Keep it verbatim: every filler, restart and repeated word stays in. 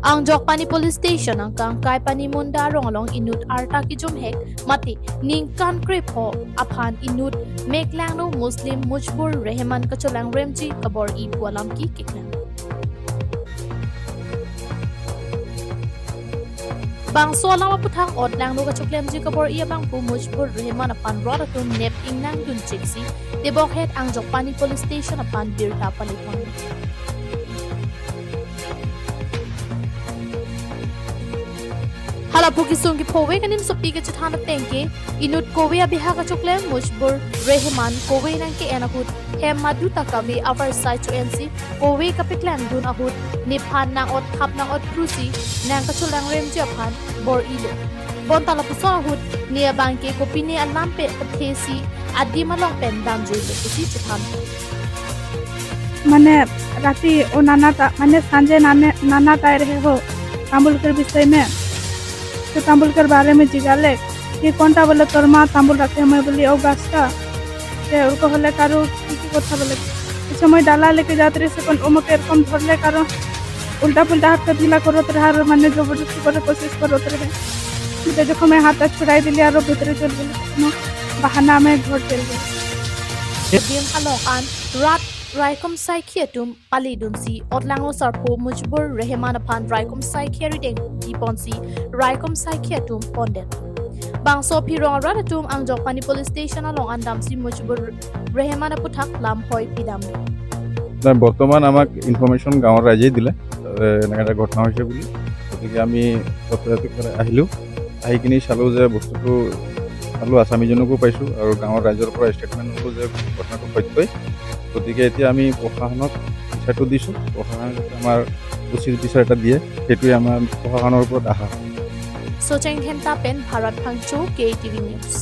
Angjokpani Police Station angkang Kaipani Munda arong along inut arta kejumhek mate ningkan krepho aphan inut Meklangno Muslim Mujbur Rehman kacholangremji kabor-i pu alam ke keklang. Bangso alam aputhak otlangno kachoklemji kabor-i abangphu Mujbur Rehman aphan rot atum nep ingnangdun cheksi tebokhet Angjokpani Police Station aphan birta palepon. Hala pu kesung kepho-ve kanimsopi kachethan ateng ke inut kove abiha kachoklem Mujbur Rehman kove nangke-en ahut hem madu ta kave avarsai cho-ensi kove kapeklangdun ahut nephan nang-ot thap nang-ot phrusi nangkacholangremji aphan bor-ilo. Bonta lapuson ahut ne abangke kopine alam pe pathesi adim along pen damjuilo pusi chethan. মানে ৰাতি অ নানা টা মানে চানজে নানে নানা টাইর হে হো তাম্বুল কে বিষয় মে তো তাম্বুল কে বারে মে জিগালে কি কোনটা বলে তোর মা তাম্বুল রাখে মে বলি ও গাছটা। যে ওরকম হলে কারো কি কি কথা বলে কিছু সময় ডালা লেকে যাতে রে সেকন্ড ওমকে এরকম ধরলে কারো উল্টা পুল্টা হাত কা ঢিলা করত রে আর মানে জবরদস্তি করে কোশিশ করত রে। কিন্তু যখন আমি হাতটা ছুড়াই দিলি আরো ভিতরে চলে গেল কোনো বাহানা আমি ঘর চলে গেল। Adim along an rat raikom saikhi atum pali dunsi otlangno sarpo Mujbur Rehman aphan raikom saikhi arideng diponsi raikom saikhi atum pondet. Bangso aphi rong arat atum Angjokpani Police Station along an damsi Mujbur Rehman aputhak lamhoi pidam. নাই, বৰ্তমান আমাক ইনফৰমেশ্যন গাঁৱৰ ৰাইজেই দিলে, এ, এনেকে এটা ঘটনা হৈছে বুলি। গতিকে আমি তৎপৰতাৰে আহিলোঁ। আহি কিনি চালোঁ যে বস্তুটো চালোঁ, আছামীজনকো পাইছোঁ আৰু গাঁৱৰ ৰাইজৰ পৰা ষ্টেটমেণ্ট ল'লোঁ যে ঘটনাটো সত্যই। গতিকে এতিয়া আমি প্ৰশাসনক বিচাৰটো দিছোঁ, প্ৰশাসনে যাতে আমাৰ উচিত বিচাৰ এটা দিয়ে, সেইটোৱে আমাৰ প্ৰশাসনৰ ওপৰত আশা। Socheng Dhenta pen Bharat Phangcho, K T V News.